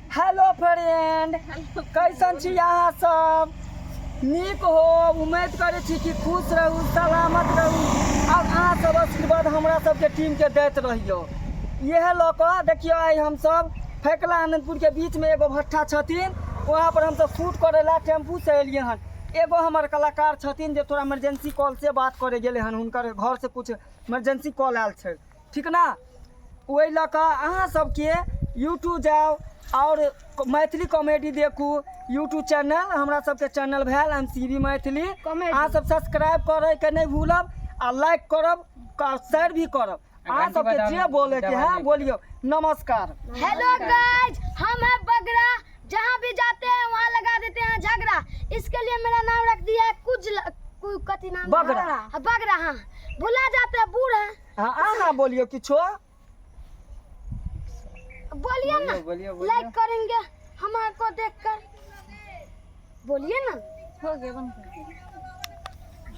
Hello friend, कैसन छी अहाँ सब? नीक हो, उम्मीद करै छी कि खुश रहू, सलामत रहू और अहाँ सब आशीर्वाद हमरा सबके टीम के दैत रहियो। इएह लऽ कऽ देखियौ, आइ हमसब फैकला आनंदपुर के बीच में एगो भट्ठा छथिन, वहाँ पर हमसब शूट करै ला टेम्पू से एलियै हन। एगो हमर कलाकार छथिन जे थोड़ा इमरजेंसी कॉल से बात करे गेलै हन, हुनकर घर से कुछ इमरजेंसी कॉल आयल छै, ठीक ना? ओहि लऽ कऽ अहाँ सबके यूट्यूब जाउ आओर मैथिली कॉमेडी देखू। यूट्यूब चैनल हमरा सबके चैनल भेल M C B Maithili. Comedy. अहाँ सब सब्सक्राइब करैके नहि भूलब आ लाइक करब, शेयर भी करब। अहाँ घंटी सबके बजाउ, जे बोले के है बोलियो। नमस्कार। हेलो गाइस, हम है बगरा, जहाँ भी जाते हैं वहाँ लगा देते हैं झगड़ा, इसके लिए मेरा नाम रख दिया है कुछ कथी नाम? बगरा। हाँ, बगरा। हाँ, भुला जाते हैं, बूढ़ हैं। हाँ, अहाँ बोलियो किछो। बोलिए ना। बोलियो, बोलियो, बोलियो। लाइक करेंगे हमारे को देखकर, बोलिए ना। हो गया, बंद कर।